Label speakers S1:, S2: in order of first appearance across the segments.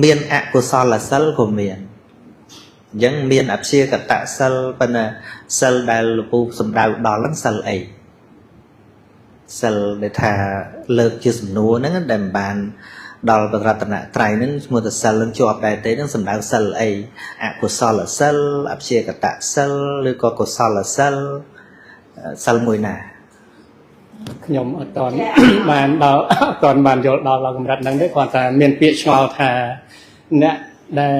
S1: មានអកុសលសិលក៏មានអញ្ចឹងមានអព្យាកតសិលប៉ុន្តែសិលដែលលោកពូសំដៅដល់ហ្នឹងសិលអីសិលដែលថាលើកជាសំណួរហ្នឹងដែលមិនបានដល់បរតនត្រ័យហ្នឹងឈ្មោះថាសិលនឹងជាប់ដែរទេហ្នឹងសំដៅសិលអីអកុសលសិលអព្យាកតសិលឬក៏កុសលសិលសិលមួយណា
S2: ខ្ញុំអត់តន់បានដល់អត់តន់បានយល់ដល់ដល់កម្រិតហ្នឹងទេគ្រាន់តែមានពាក្យឆ្ងល់ថាអ្នកដែល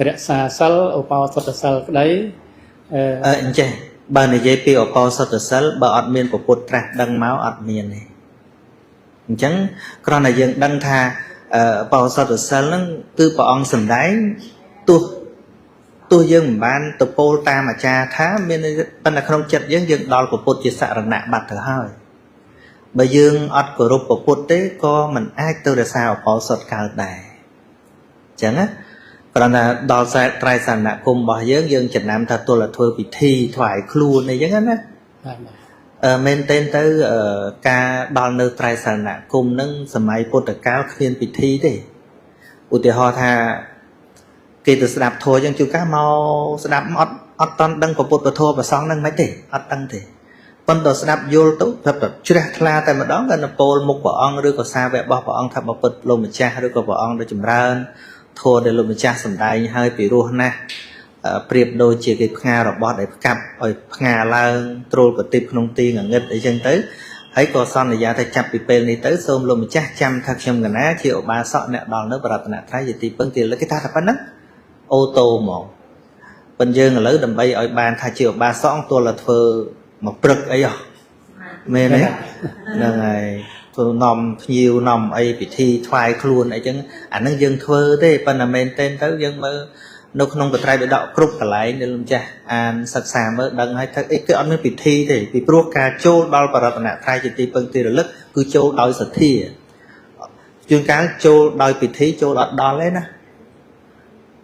S2: រក្សាសិលឧបោសថសិលក្តីអឺ
S1: អឺអញ្ចេះបើនិយាយពីឧបោសថសិលបើអត់មានពុទ្ធត្រាស់ដឹងមកអត់មានទេអញ្ចឹងគ្រាន់តែយើងដឹងថាឧបោសថសិលហ្នឹងគឺព្រះអង្គសម្ដែងទោះទោះយើងមិនបានទៅពោលតាមអាចារ្យថាមានប៉ុន្តែក្នុងចិត្តយើងយើងដល់ពុទ្ធជាសរណៈបាត់ទៅហើយបើយើងអត់គោរពពុទ្ធទេក៏មិនអាចទៅរក្សាឧបោសថកើតដែរអញ្ចឹងណាគ្រាន់តែដល់ខ្សែត្រៃសរណគមរបស់យើងយើងចំណាំថាទល់តែធ្វើពិធីថ្វាយខ្លួនអីចឹងណា
S2: បាទបាទ
S1: អឺមែនទែនទៅអឺការដល់នៅត្រៃសរណគមនឹងសម័យពុទ្ធកាលគ្មានពិធីទេឧទាហរណ៍ថាគេទៅស្ដាប់ធម៌ចឹងជួនកាលមកស្ដាប់អត់អត់តន់ដឹងពុទ្ធពធប្រសងហ្នឹងមិនទេអត់ដឹងទេប៉ុន្តែស្ដាប់យល់ទៅប្រាប់តែជ្រះថ្លាតែម្ដងក៏នៅពោលមុខព្រះអង្គឬក៏សាវករបស់ព្រះអង្គថាបពុតលោកម្ចាស់ឬក៏ព្រះអង្គដ៏ចម្រើនធម៌ដែលលោកម្ចាស់សម្ដែងឲ្យពីរោះណាស់ប្រៀបដូចជាគេផ្ងារបស់ដែលផ្កាប់ឲ្យផ្ងាឡើងទ្រុលប្រទីបក្នុងទីងងឹតអីចឹងទៅហើយក៏សន្យាថាចាប់ពីពេលនេះទៅសូមលោកម្ចាស់ចាំថាខ្ញុំកណាជាឧបាសកអ្នកដល់នៅបរតនត្រ័យជាទីពឹងទីរលឹកគេថាតែប៉ុណ្ណឹង auto ហ្មងប៉ុន្តែយើងឥឡូវដើម្បីឲ្យបានថាជាឧបាសកទល់តែធ្វើមកព្រឹកអីហ៎មែនទេហ្នឹងហើយធ្វើនាំភ្ញៀវនាំអីពិធីថ្វាយខ្លួនអីចឹងអាហ្នឹងយើងធ្វើទេប៉ុន្តែមែនទែនទៅយើងមើលនៅក្នុងបត្រៃបិដកគ្រប់កន្លែងដែលលោកម្ចាស់អានសិក្សាមើលដឹងហើយថាអីគឺអត់មានពិធីទេពីព្រោះការចូលដល់បរតនត្រ័យជាទីពឹងទីរលឹកគឺចូលដោយសទ្ធាជួនកាលចូលដោយពិធីចូលអត់ដល់ទេណា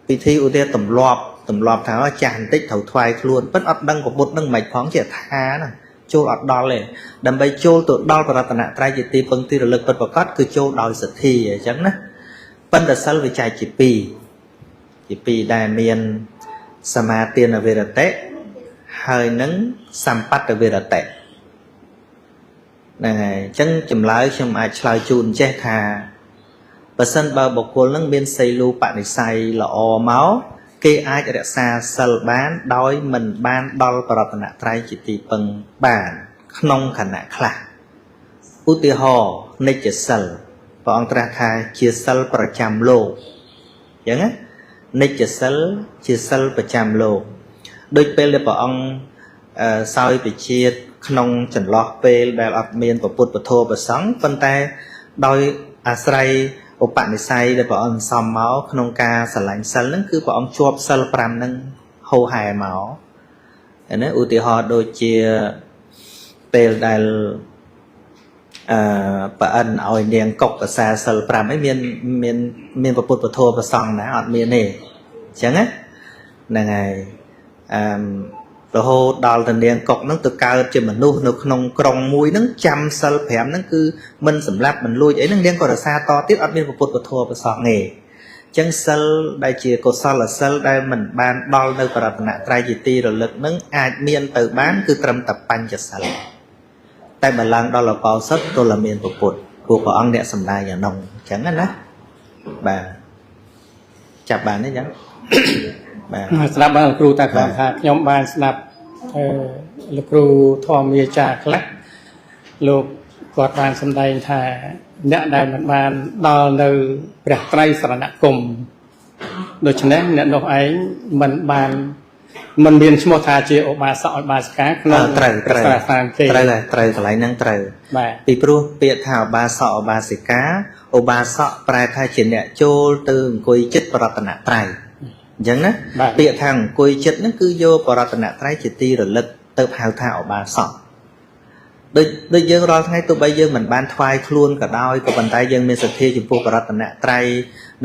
S1: ពិធីឧទាហរណ៍ទម្លាប់ទម្លាប់ថាចាស់បន្តិចត្រូវថ្វាយខ្លួនប៉ិនអត់ដឹងប្រពុតនឹងមិនផងជាថាហ្នឹងចូលអត់ដល់ទេដើម្បីចូលទៅដល់បរតនត្រ័យជាទីពឹងទីរលឹកពិតប្រាកដគឺចូលដោយសទ្ធាអញ្ចឹងណាប៉ុន្តែសិលវាចែកជាពីរជាពីរដែលមានសមាទានវិរតិហើយនឹងសម្បត្តិវិរតិហ្នឹងហើយអញ្ចឹងចម្លើយខ្ញុំអាចឆ្លើយជូនចេះថាបើសិនបើបុគ្គលនឹងមានសីលូបនិស្ស័យល្អមកគេអាចរក្សាសិលបានដោយមិនបានដល់បរតនត្រ័យជាទីពឹងបានក្នុងខណៈខ្លះឧទាហរណ៍និច្ចសិលព្រះអង្គត្រាស់ថាជាសិលប្រចាំលោកអញ្ចឹងណានិច្ចសិលជាសិលប្រចាំលោកដូចពេលដែលព្រះអង្គសោយពជាតិក្នុងចន្លោះពេលដែលអត់មានពុទ្ធពធប្រសង្ឃប៉ុន្តែដោយអាស្រ័យឧបនិស្ស័យដែលព្រះអង្គសំមកក្នុងការស្រឡាញ់សិលហ្នឹងគឺព្រះអង្គជាប់សិល5ហ្នឹងហោហែមកណាឧទាហរណ៍ដូចជាពេលដែលអឺប្រអិនឲ្យនាងកុកប្រសាសិល5អីមានមានមានពុទ្ធពធប្រសង្ឃណាអត់មានទេអញ្ចឹងណាហ្នឹងហើយអឺរហូតដល់ទៅនាងកុកហ្នឹងទៅកើតជាមនុស្សនៅក្នុងក្រុងមួយហ្នឹងចាំសិល5ហ្នឹងគឺមិនសម្លាប់មិនលួចអីហ្នឹងនាងក៏រក្សាតទៀតអត់មានពុទ្ធពធប្រសង្ឃទេអញ្ចឹងសិលដែលជាកុសលសិលដែលមិនបានដល់នៅបរតនត្រ័យជាទីរលឹកហ្នឹងអាចមានទៅបានគឺត្រឹមតែបញ្ចសិលតែបើឡើងដល់អបោសុតទល់តែមានពុទ្ធព្រោះព្រះអង្គអ្នកសម្ដែងអានោះអញ្ចឹងណាបាទចាប់បានទេអញ្ចឹងបាទ
S2: ស្ដាប់បានលោកគ្រូតែគ្រាន់ថាខ្ញុំបានស្ដាប់អឺលោកគ្រូធម្មយាចារ្យខ្លះលោកគាត់បានសម្ដែងថាអ្នកដែលមិនបានដល់នៅព្រះត្រៃសរណគមដូច្នេះអ្នកនោះឯងមិនបានមិនមានឈ្មោះថាជាឧបាសកឧបាសិកាក្នុង
S1: ត្រូវត្រូវ
S2: ព្រះសាសនាទេ
S1: ត្រូវហើយត្រូវកន្លែងហ្នឹងត្រូវ
S2: បាទ
S1: ពីព្រោះពាក្យថាឧបាសកឧបាសិកាឧបាសកប្រែថាជាអ្នកចូលទៅអង្គុយចិត្តបរតនត្រ័យអញ្ចឹងណា
S2: បាទ
S1: ពាក្យថាអង្គុយចិត្តហ្នឹងគឺយកបរតនត្រ័យជាទីរលឹកទៅហៅថាឧបាសកដូចដូចយើងរាល់ថ្ងៃទោះបីយើងមិនបានថ្វាយខ្លួនក៏ដោយក៏ប៉ុន្តែយើងមានសទ្ធាចំពោះបរតនត្រ័យ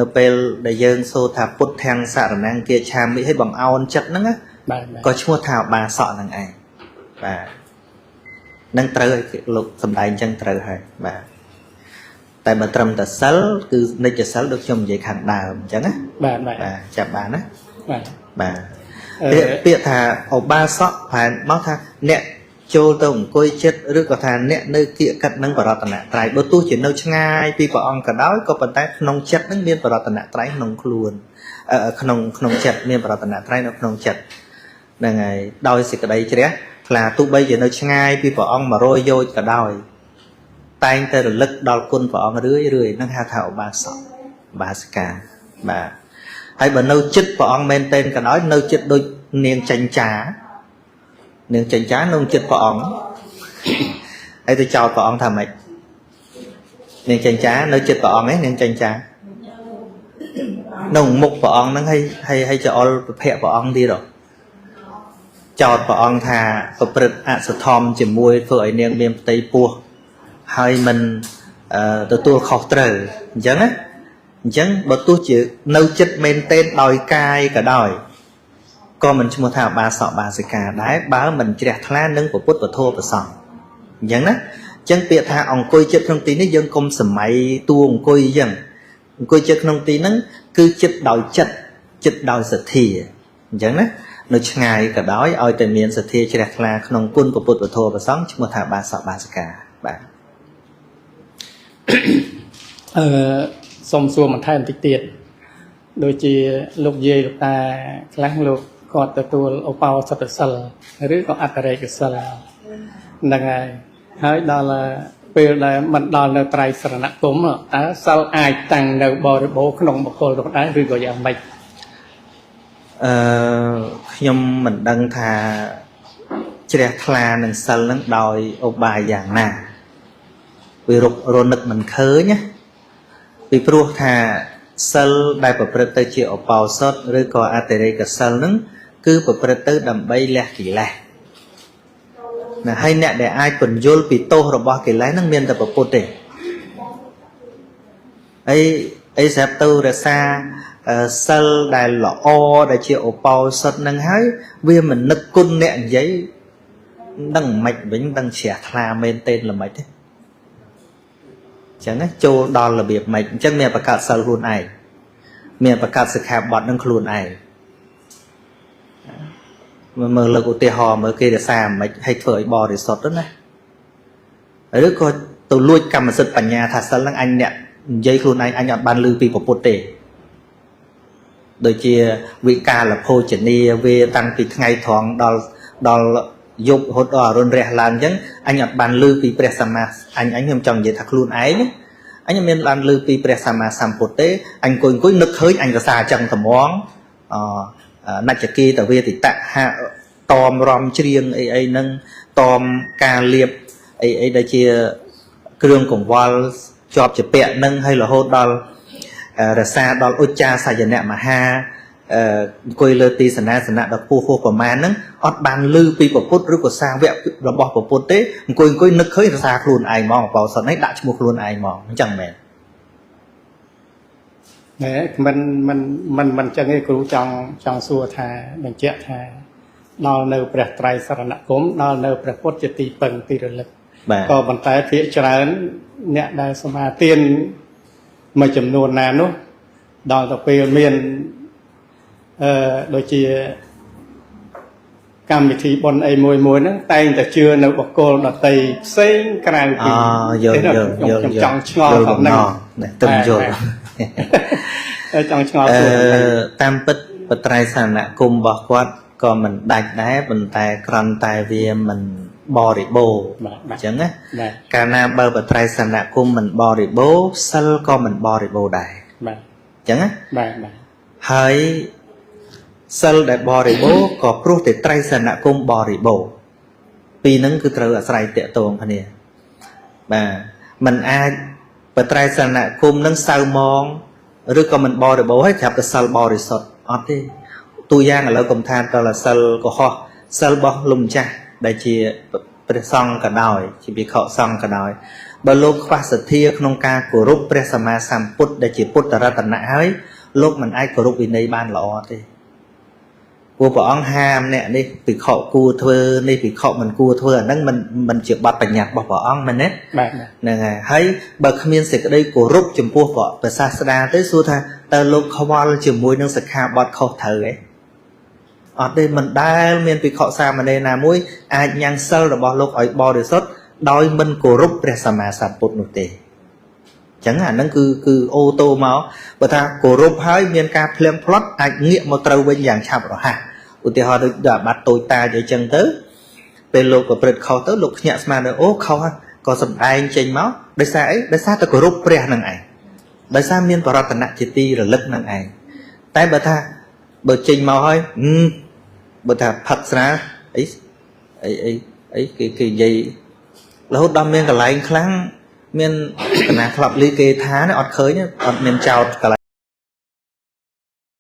S1: នៅពេលដែលយើងសូត្រថាពុទ្ធាំងសរណង្គាឆាមិឲ្យបង្អោនចិត្តហ្នឹងណា
S2: បាទបាទ
S1: ក៏ឈ្មោះថាឧបាសកហ្នឹងឯងបាទនឹងត្រូវឲ្យលោកសំដែងអញ្ចឹងត្រូវហើយបាទ តែបើត្រឹមតែសិលគឺនិច្ចសិលដូចខ្ញុំនិយាយខាងដើមអញ្ចឹងណា
S2: បាទបាទ
S1: បាទចាប់បានណា
S2: បាទ
S1: បាទ
S2: អឺ
S1: ពាក្យថាឧបាសកប្រែមកថាអ្នកចូលទៅអង្គុយចិត្តឬក៏ថាអ្នកនៅគៀកកិតនឹងបរតនត្រ័យបើទោះជានៅឆ្ងាយពីព្រះអង្គក៏ដោយក៏ប៉ុន្តែក្នុងចិត្តនឹងមានបរតនត្រ័យក្នុងខ្លួនក្នុងចិត្តមានបរតនត្រ័យនៅក្នុងចិត្តហ្នឹងហើយដោយសេចក្តីជ្រះថ្លាទោះបីជានៅឆ្ងាយពីព្រះអង្គ100យោជន៍ក៏ដោយតែងតែរលឹកដល់គុណព្រះអង្គរឿយរឿយហ្នឹងហៅថាឧបាសកឧបាសិកាបាទហើយបើនៅចិត្តព្រះអង្គមែនទែនក៏ដោយនៅចិត្តដូចនាងចិញ្ចានាងចិញ្ចានៅចិត្តព្រះអង្គហើយទៅចោទព្រះអង្គថាម៉េចនាងចិញ្ចានៅចិត្តព្រះអង្គឯងនាងចិញ្ចានៅមុខព្រះអង្គហ្នឹងហើយហើយចអុលពភៈព្រះអង្គទៀតហ៎ចោទព្រះអង្គថាប្រព្រឹត្តអសធម្មជាមួយធ្វើឲ្យនាងមានផ្ទៃពោះហើយមិនទទួលខុសត្រូវអញ្ចឹងណាអញ្ចឹងបើទោះជានៅចិត្តមែនទែនដោយកាយក៏ដោយក៏មិនឈ្មោះថាបាសកបាសិកាដែរបើមិនជ្រះថ្លានឹងពុទ្ធពធប្រសង្ឃអញ្ចឹងណាអញ្ចឹងពាក្យថាអង្គុយចិត្តក្នុងទីនេះយើងកុំសម័យតួអង្គុយអញ្ចឹងអង្គុយចិត្តក្នុងទីហ្នឹងគឺចិត្តដោយចិត្តចិត្តដោយសទ្ធាអញ្ចឹងណានៅឆ្ងាយក៏ដោយឲ្យតែមានសទ្ធាជ្រះថ្លាក្នុងគុណពុទ្ធពធប្រសង្ឃឈ្មោះថាបាសកបាសិកាបាទ
S2: អឺសូមសួរបន្ថែមបន្តិចទៀតដូចជាលោកយាយលោកតាខ្លះលោកគាត់ទទួលឧបោសថសិលឬក៏អត្តរេកសិលហ្នឹងហើយហើយដល់ពេលដែលមិនដល់នៅត្រៃសរណគមតើសិលអាចតាំងនៅបរិបូរណ៍ក្នុងបុគ្គលនោះដែរឬក៏យ៉ាងម៉េច
S1: អឺខ្ញុំមិនដឹងថាជ្រះថ្លានឹងសិលនឹងដោយឧបាយយ៉ាងណាវារករនឹកមិនឃើញណាពីព្រោះថាសិលដែលប្រព្រឹត្តទៅជាឧបោសថឬក៏អតិរេកសិលនឹងគឺប្រព្រឹត្តទៅដើម្បីលះកិលេសណាហើយអ្នកដែលអាចពន្យល់ពីទោសរបស់កិលេសនឹងមានតែព្រះពុទ្ធទេអីស្រាប់ទៅរក្សាសិលដែលល្អដែលជាឧបោសថនឹងហើយវាមិននឹកគុណអ្នកនិយាយដឹងមិនវិញដឹងជ្រះថ្លាមែនទេល្មិចទេអញ្ចឹងណាចូលដល់របៀបម៉េចអញ្ចឹងមានបង្កើតសិលខ្លួនឯងមានបង្កើតសិក្ខាបទនឹងខ្លួនឯងមើលលើកឧទាហរណ៍មើលគេរក្សាមិនឲ្យធ្វើឲ្យបរិសុទ្ធទៅណាឬក៏ទៅលួចកម្មសិទ្ធិបញ្ញាថាសិលនឹងអញអ្នកនិយាយខ្លួនឯងអញអត់បានឮពីព្រះពុទ្ធទេដូចជាវិកាលភោជនីវាតាំងពីថ្ងៃត្រង់ដល់យប់រហូតដល់អរុណរះឡើងអញ្ចឹងអញអត់បានឮពីព្រះសម្មាអញខ្ញុំចង់និយាយថាខ្លួនឯងអញមិនបានឮពីព្រះសម្មាសម្ពុទ្ធទេអញអង្គុយនឹកឃើញអញរសាអញ្ចឹងត្មងអណច្ចគីតវេទិតៈហៈតមរំច្រៀងអីអីហ្នឹងតមការលៀបអីអីដែលជាគ្រឿងកង្វល់ជាប់ជាពាក់នឹងហើយរហូតដល់រសាដល់ឧច្ចាសយនៈមហាអង្គុយលើទីសនាសនៈដល់ពោះហួសប្រមាណហ្នឹងអត់បានឮពីពុទ្ធឬក៏សាវករបស់ពុទ្ធទេអង្គុយនឹកឃើញរសាខ្លួនឯងហ្មងបោសុតនេះដាក់ឈ្មោះខ្លួនឯងហ្មងអញ្ចឹងមែន
S2: ណែមិនមិនមិនមិនចឹងទេគ្រូចង់សួរថាបញ្ជាក់ថាដល់នៅព្រះត្រៃសរណគមដល់នៅព្រះពុទ្ធជាទីពឹងទីរលឹកក៏ប៉ុន្តែភាគច្រើនអ្នកដែលសមាទានមួយចំនួនណានោះដល់ទៅពេលមានដូចជាកម្មវិធីបុណ្យអីមួយមួយហ្នឹងតែងតែជឿនៅបុគ្គលដតីផ្សេងក្រៅពី
S1: យល់យល់យល់
S2: ខ្ញុំចង់ឆ្ងល់ផងហ្នឹង
S1: ទៅយល់
S2: ចង់ឆ្ងល់
S1: តាមពិតបត្រៃសរណគមរបស់គាត់ក៏មិនដាច់ដែរប៉ុន្តែគ្រាន់តែវាមិនបរិបូរណ៍អញ្ចឹងណាកាលណាបើបត្រៃសរណគមមិនបរិបូរណ៍សិលក៏មិនបរិបូរណ៍ដែរ
S2: បាទ
S1: អញ្ចឹងណា
S2: បាទបាទ
S1: ហើយសិលដែលបរិបូរណ៍ក៏ព្រោះតែត្រៃសរណគមបរិបូរណ៍ពីរហ្នឹងគឺត្រូវអាស្រ័យតាក់ទងគ្នាបាទมันអាចបត្រៃសរណគមនឹងសៅមងឬក៏មិនបរិបូរណ៍ហើយត្រាប់តែសិលបរិសុទ្ធអត់ទេទូយ៉ាងឥឡូវកុំថាដល់សិលកុហកសិលរបស់លោកម្ចាស់ដែលជាព្រះសង្ឃក៏ដោយជាភិក្ខុសង្ឃក៏ដោយបើលោកខ្វះសទ្ធាក្នុងការគោរពព្រះសម្មាសម្ពុទ្ធដែលជាពុទ្ធរតនៈហើយលោកមិនអាចគោរពវិន័យបានល្អទេ ព្រោះព្រះអង្គហាមអ្នកនេះភិក្ខុគួរធ្វើនេះភិក្ខុមិនគួរធ្វើអាហ្នឹងមិនមិនជាបទបញ្ញត្តិរបស់ព្រះអង្គមែនទេ
S2: បាទបាទ
S1: ហ្នឹងហើយហើយបើគ្មានសេចក្តីគោរពចំពោះព្រះសាស្តាទេសួរថាតើលោកខ្វល់ជាមួយនឹងសិក្ខាបទខុសត្រូវទេអត់ទេមិនដែលមានភិក្ខុសាមណេរណាមួយអាចញ៉ាំងសិលរបស់លោកឲ្យបរិសុទ្ធដោយមិនគោរពព្រះសម្មាសម្ពុទ្ធនោះទេអញ្ចឹងអាហ្នឹងគឺគឺ auto មកបើថាគោរពហើយមានការភ្លៀងផ្លត់អាចងាកមកត្រូវវិញយ៉ាងឆាប់រហ័សឧទាហរណ៍ដូចអាបត្តិតូចតាចអីចឹងទៅពេលលោកប្រព្រឹត្តខុសទៅលោកភ្ញាក់ស្មានអូខុសក៏សំដែងចេញមកដោយសារអីដោយសារតែគោរពព្រះនឹងឯងដោយសារមានបរតនៈជាទីរលឹកនឹងឯងតែបើថាបើចេញមកហើយបើថាផឹកស្រាអីអីអីអីគេគេនិយាយរហូតដល់មានកន្លែងខ្លាំងមានកណាធ្លាប់លីគេថាអត់ឃើញអត់មានចោតកន្លែង